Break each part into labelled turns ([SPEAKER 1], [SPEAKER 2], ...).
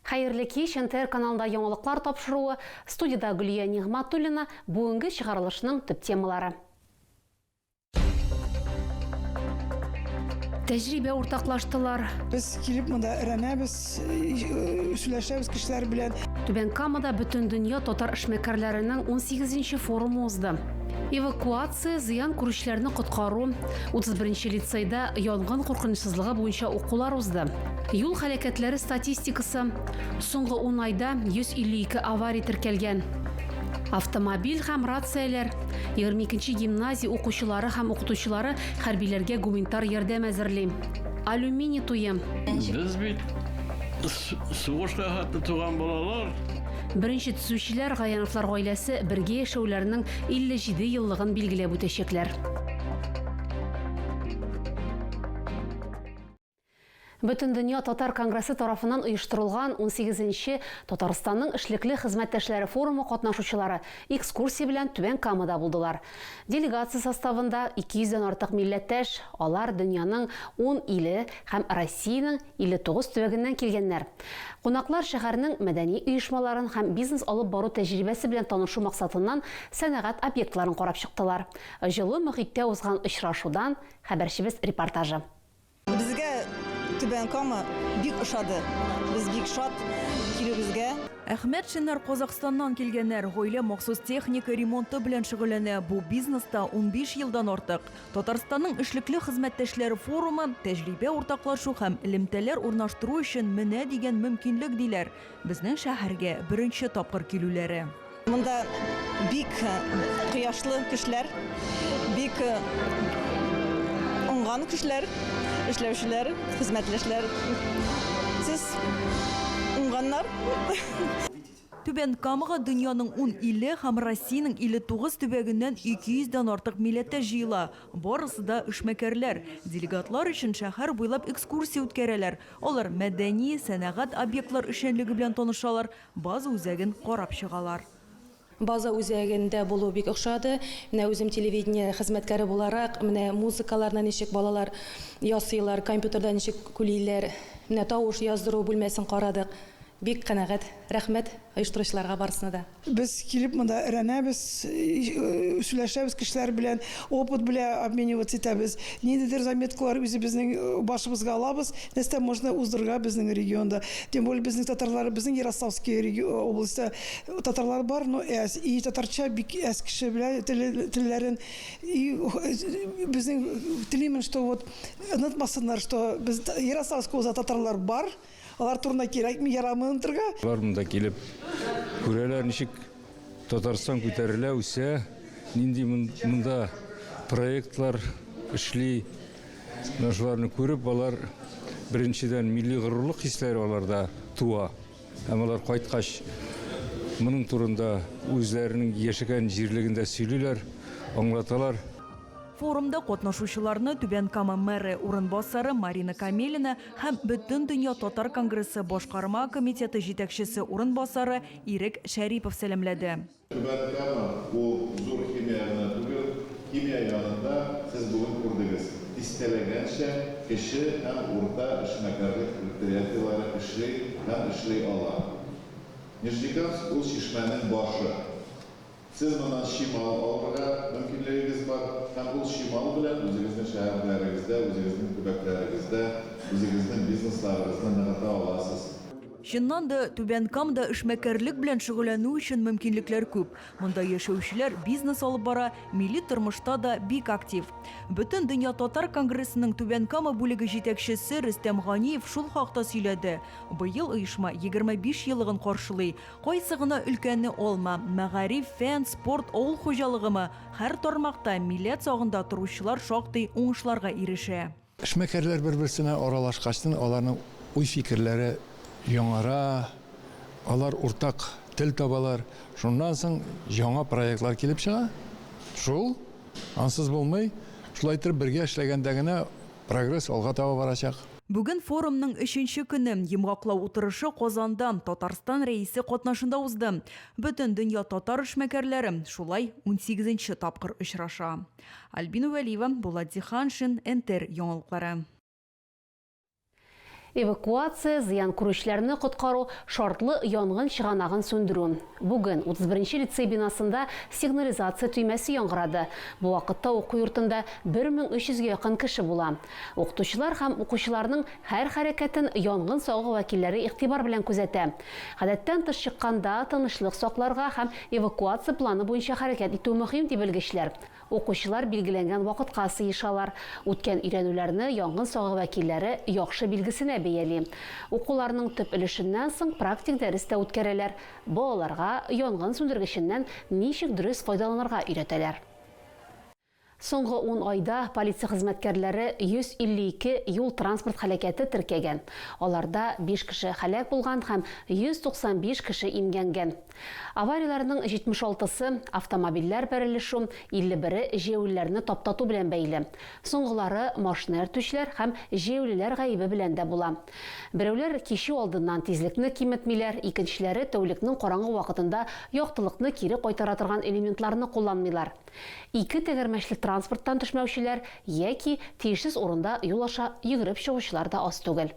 [SPEAKER 1] Хәерле кич, НТР каналында яңалыклар тапшыруы. Студиядә Гөлия Нигъмәтуллина. Бүгенге чыгарылышның төп темалары. Тәҗрибә уртаклаштылар.
[SPEAKER 2] Без килеп монда өйрәнәбез, сөйләшәбез кешеләр белән.
[SPEAKER 1] Түбән Камада Бөтендөнья татар эшмәкәрләренең 18 нче форумы узды. Эвакуация, зыян күрүчеләрне коткару, 31 нче лицейда янгын куркынычсызлыгы буенча укулар узды. Юл һәлакәтләре статистикасы, соңгы ун айда 152 авария теркәлгән. Автомобиль һәм рацияләр. 22 нче гимназия укучылары һәм укытучылары хәрбиләргә гуманитар ярдәм әзерли. Алюминий туе.
[SPEAKER 3] Без бит сугышка хәтле туган балалар.
[SPEAKER 1] Беренче төзүчеләр Гаяновлар гаиләсе бергә яшәүләренең 57 еллыгын билгеләп үтәчәкләр. Бөтендөнья татар конгрессы тарафыннан оештырылган унсигезенче Татарстанның эшлекле хезмәттәшләре форумы катнашучылары экскурсия белән Түбән Камада булдылар. Делегация составында 200 дән артык милләттәш, алар дөньяның ун иле һәм Россиянең 59 төбәгеннән килгәннәр. Кунаклар шәһәрнең мәдәни оешмаларын һәм бизнес алып бару тәҗрибәсе белән танышу максатыннан сәнәгать объектларын карап чыктылар. Җылы мохиттә узган очрашудан хәбәрчебез репортажы.
[SPEAKER 4] Безгә Түбән Кама бик ошады. Без бик шат килүебезгә.
[SPEAKER 5] Әхмәтшиннар Казахстаннан килгәннәр. Гаилә махсус техника ремонты белән шөгыльләнә. Бу бизнеста 15 елдан артык. Татарстанның эшлекле хезмәттәшләре форумы, тәҗрибә уртаклашу һәм элемтәләр урнаштыру өчен менә дигән мөмкинлек, диләр. Безнең шәһәргә беренче тапкыр килүләре.
[SPEAKER 4] Монда бик кояшлы кешеләр, бик уңган кешеләр, эшләүчеләр, хезмәтләшләр. Сез уңганнар.
[SPEAKER 5] Түбән Камага дөньяның ун иле һәм Россиянең 59 төбәгеннән 200 дән артык милләттәш җыела. Барысы да эшмәкәрләр. Делегатлар өчен шәһәр буйлап экскурсия үткәрәләр. Алар мәдәни, сәнәгать объектлар эшчәнлеге белән танышалар, База үзәген карап чыгалар.
[SPEAKER 6] База үзәгендә булу бик охшады. Менә үзем телевидение хезмәткәре буларак, менә музыкаларны ничек балалар ясыйлар, компьютерда ничек күлиләр, менә тавыш яздыру бүлмәсен карадык. Бик канәгать. Рәхмәт оештыручыларга барысына да.
[SPEAKER 2] Без килеп монда өйрәнәбез, сөйләшәбез кешеләр белән, опыт белән обмениваться итәбез. Ниндидер заметкалар үзебезнең башыбызга алабыз, нәрсә можно уздырырга безнең регионда. Тем более безнең татарлар, безнең Ярославский областьта татарлар бар, но әз. И татарча бик әз кеше белә телләрен. И безнең телимен, что вот онытмасыннар, что без Ярославский областьта татарлар бар. Алар турында кирәкми, ярамый онытырга.
[SPEAKER 3] Алар монда килеп күрәләр, ничек Татарстан күтәрелә, үсә, нинди монда проектлар эшли. Менә шуларны күреп, алар беренчедән милли горурлык хисләре аларда туа. Һәм алар кайткач, моның турында үзләренең яшәгән җирлегендә сөйлиләр, аңлаталар.
[SPEAKER 5] Форумда катнашучыларны Түбән Кама мэры урынбасары Марина Камелина һәм Бөтендөнья татар конгрессы башкарма комитеты җитәкчесе урынбасары Ирек Шәрипов сәламләде.
[SPEAKER 7] Түбән Кама, ул зур химия гына түгел, химия янында, сез бүген күрдегез, дистәләгәнчә кече һәм урта эшмәкәрлек предприятиеләре эшли һәм эшли ала. Нижнекамск ул чишмәнең башы. Сез моннан чимал алырга мөмкинлегегез бар һәм ул чимал белән үзегезнең шәһәрләрегездә, үзегезнең төбәкләрегездә, үзегезнең бизнесларыгызны ныгыта аласыз.
[SPEAKER 5] Чыннан да, Түбән Камада эшмәкәрлек белән шөгыльләнү өчен мөмкинлекләр күп. Монда яшәүчеләр бизнес алып бара, милли тормышта да бик актив. Бөтендөнья татар конгрессының Түбән Кама бүлеге җитәкчесе Рөстәм Ганиев шул хакта сөйләде. Быел оешма 25 еллыгын каршылый. Кайсы гына өлкәне алма, мәгариф, фән, спорт, авыл хуҗалыгымы, һәр тармакта милләт сагында торучылар шактый уңышларга ирешә.
[SPEAKER 8] Эшмәкәрләр бер-берсенә аралашкачтын аларның уй-фикерләре яңара, алар уртак тел табалар. Шуннан соң яңа проектлар килеп чыга. Шул. Ансыз булмый. Шулай иттереп бергә эшләгәндә генә прогресс алга таба барачак.
[SPEAKER 5] Бүген форумның өченче көне. Йомгаклау утырышы Казанда Татарстан Рәисе катнашында узды. Бөтендөнья татар эшмәкәрләре шулай унсигезенче тапкыр очраша. Альбина Вәлиева, Булат Зиһаншин, НТР яңалыклары.
[SPEAKER 1] Эвакуация, зыян күрүчеләрне коткару, шартлы янгын чыганагын сүндерү. Бүген 31 нче лицей бинасында сигнализация төймәсе яңгырады. Бу вакытта уку йортында 1300 гә якын кеше була. Укытучылар һәм укучыларның һәр хәрәкәтен янгын сагы вәкилләре игътибар белән күзәтә. Гадәттән тыш чыкканда тынычлык сакларга һәм эвакуация планы буенча хәрәкәт итү мөһим, ди белгечләр. Укучылар билгеләнгән вакытка сыешалар. Үткән өйрәнүләрне янгын сагы вәкилләре яхшы билгесенә бәяли. Укуларның төп өлешеннән соң практик дәрес тә үткәрәләр. Балаларга янгын сүндергеченнән ничек дөрес файдаланырга өйрәтәләр. Соңгы ун айда полиция хезмәткәрләре 152 юл-транспорт һәлакәте теркәгән. Аларда биш кеше һәлак булган һәм 195 кеше имгәнгән. Аварияләрнең 76 сы, автомобильләр бәрелешү, 51-е җәяүлеләрне таптату белән бәйле. Соңгылары машина йөртүчеләр һәм җәяүлеләр гаебе белән дә була. Берәүләр кичү алдыннан тизлекне киметмиләр, икенчеләре тәүлекнең караңгы вакытында яктылыкны кире кайтара торган элементларны кулланмыйлар. Ике тәгәрмәчле транспорттан төшмәүчеләр яки тиешсез урында юл аша йөгереп чыгучылар да аз түгел.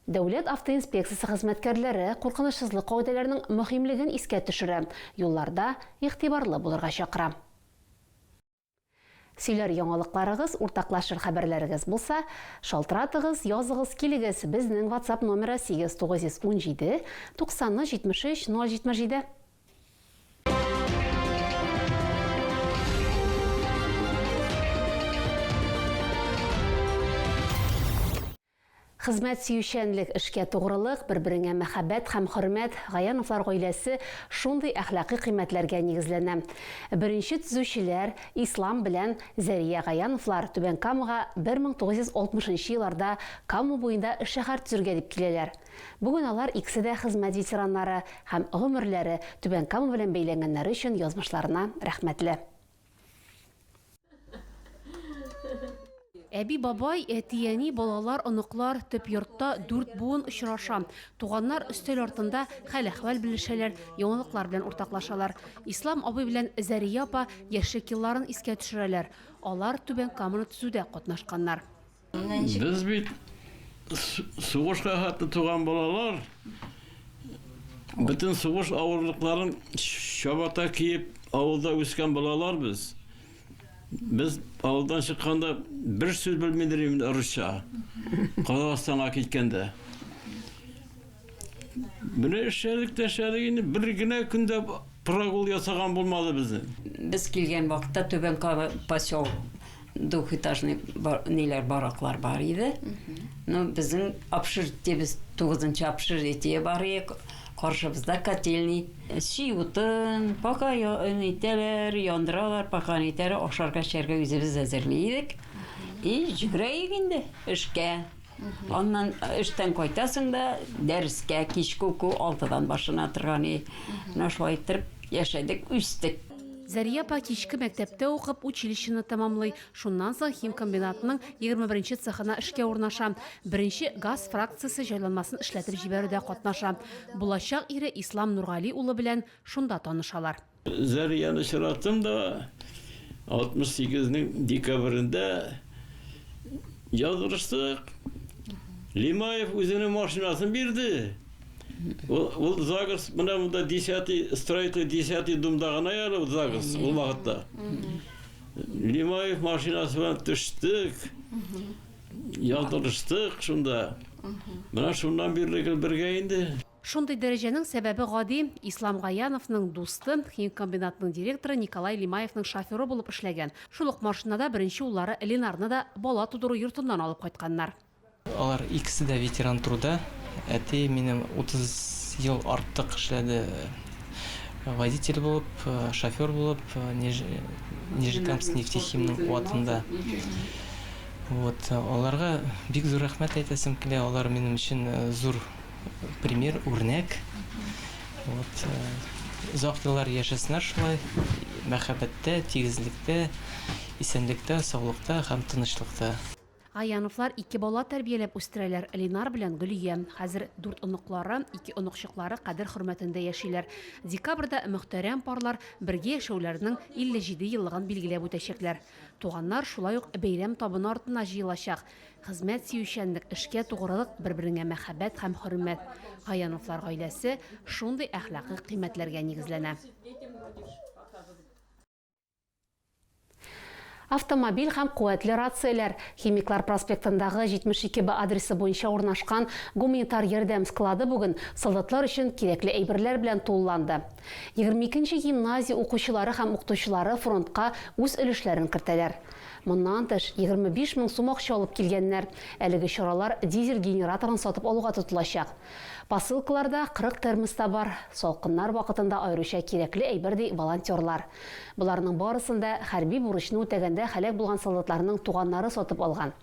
[SPEAKER 1] Дәүләт автоинспекциясе хезмәткәрләре куркынычсызлык кагыйдәләренең мөһимлеген искә төшерә, юлларда игътибарлы булырга чакыра. Сөйләр яңалыкларыгыз, уртаклашыр хәбәрләрегез булса, шалтыратыгыз, языгыз, килегез, безнең WhatsApp номеры 8917 90 73 077. Хезмәт сөючәнлек, эшкә тугрылык, бер-береңә мәхәббәт һәм хөрмәт, Гаяновлар гаиләсе шундый әхлакый кыйммәтләргә нигезләнә. Беренче төзүчеләр Ислам белән Зәрия Гаяновлар Түбән Камага 1960 нчы елларда Кама буенда шәһәр төзергә дип киләләр. Бүген алар икесе дә хезмәт ветераннары һәм гомерләре Түбән Кама белән бәйләнгәннәре өчен язмышларына рәхмәтле. Әби-бабай, әти-әни, балалар, оныклар, төп йортта дүрт буын очраша. Туганнар өстәл артында хәл-әхвәл белешәләр, яңалыклар белән уртаклашалар. Ислам абый белән Зәрия апа яшьлек елларын искә төшерәләр. Алар Түбән Каманы төзүдә катнашканнар.
[SPEAKER 9] Без бит сугышка хәтле туган балалар, бөтен сугыш авырлыкларын чабата киеп авылда үскән балалар без. Без авылдан чыкканда бер сүз белмидер инде русча. Казахстанга киткәндә. Менә эшләдек тә эшләдек инде, бер генә көндә прогул ясаган булмады безнең.
[SPEAKER 10] Без килгән вакытта Түбән Кама поселок двухэтажный ниләр бараклар бар иде. Ну, безнең общежитиебез, тугызынчы общежитие бар иде. Каршыбызда котельный. Чи утын, пока нитәләр, яндыралар, пока нитәләр, ашарга, эчәргә үзебез әзерли идек. И җөгерә идек инде эшкә. Аннан эштән кайтасың да, дәрескә, кичке уку алтыдан башлана торган и. Менә шулай иттереп яшәдек, үстек.
[SPEAKER 1] Зәрия апа кичке мәктәптә укып, училищены тәмамлый. Шуннан соң химкомбинатның 21 нче цехына эшкә урнаша. Беренче газ фракциясе җайланмасын эшләтеп җибәрүдә катнаша. Булачак ире Ислам Нургали улы белән шунда танышалар.
[SPEAKER 9] Зәрияне очраттым да, 68 нең декабрендә язылыштык. Лимаев үзенең машинасын бирде. Ул, ул ЗАГС, менә монда десятый, строитель десятый думда гына әле ул ЗАГС, ул вакытта. Лимаев машинасы белән төштек, язылыштык шунда. Менә шуннан бирле гел бергә инде.
[SPEAKER 1] Шундый дәрәҗәнең сәбәбе гади, Ислам Гаяновның дусты, химкомбинатның директоры Николай Лимаевның шоферы булып эшләгән. Шул ук машинада беренче уллары Ленарны да бала тудыру йортыннан алып кайтканнар.
[SPEAKER 11] Алар икесе дә ветеран труда. Әти минем 30 ел артык эшләде водитель булып, шофер булып, Нижнекамск нефтехимның куатында. Вот, аларга бик зур рәхмәт әйтәсем килә, алар минем өчен зур пример, үрнәк. Вот, озак еллар яшәсеннәр шулай, мәхәббәттә, тигезлектә. Исәнлектә, саулыкта һәм тынычлыкта.
[SPEAKER 1] Гаяновлар ике бала тәрбияләп үстерәләр, Ленар белән Гөлия. Хәзер дүрт оныклары, ике оныкчыклары кадер-хөрмәтендә яшиләр. Декабрьдә мөхтәрәм парлар бергә яшәүләренең 57 еллыгын билгеләп үтәчәкләр. Туганнар шулай ук бәйрәм табыны артына җыелачак. Хезмәт сөючәнлек, эшкә тугрылык, бер-береңә мәхәббәт һәм хөрмәт. Гаяновлар гаиләсе шундый әхлакый кыйммәтләргә нигезләнә. Автомобиль һәм куәтле рацияләр Химиклар проспектындагы 72 Б адресы буенча урнашкан гуманитар ярдәм склады бүген солдатлар өчен кирәкле әйберләр белән тулыланды. 22 нче гимназия укучылары һәм укытучылары фронтка үз өлешләрен кертәләр. Моннан тыш, 25 мең сум акча алып килгәннәр. Әлеге чаралар дизель генераторын сатып алуга тотылачак. Посылкаларда 40 термос та бар. Салкыннар вакытында аеруча кирәкле әйбер, ди волонтерлар. Боларның барысын да хәрби бурычны үтәгәндә һәлак булган солдатларның туганнары сатып алган.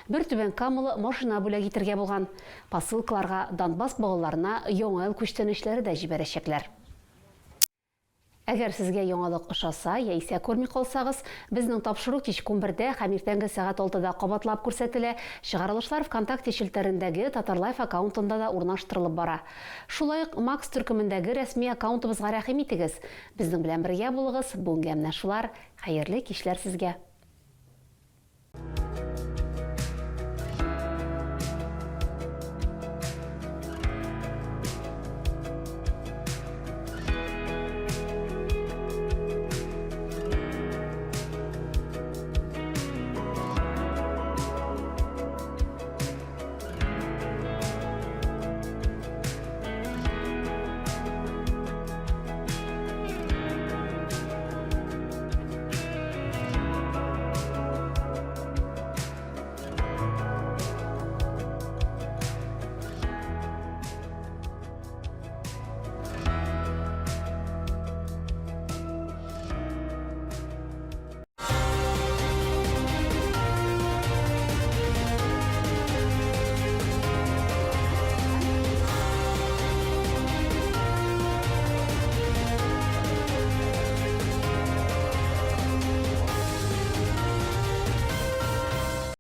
[SPEAKER 1] Бер түбәнкамалы машина бүләк итергә булган. Посылкаларга Донбасс балаларына Яңа ел күчтәнәчләре дә җибәрәчәкләр. Әгәр сезгә яңалык ошаса, яисә күрми калсагыз, безнең тапшыру кичке унбердә һәм иртәнге сәгать алтыда кабатлап күрсәтелә. Чыгарылышлар ВКонтакте челтәрендәге Татарлайф аккаунтында да урнаштырылып бара. Шулай ук Макс төркемендәге рәсми аккаунтыбызга рәхим итегез. Безнең белән бергә булыгыз. Бүгенгә менә шулар. Хәерле кичләр сезгә!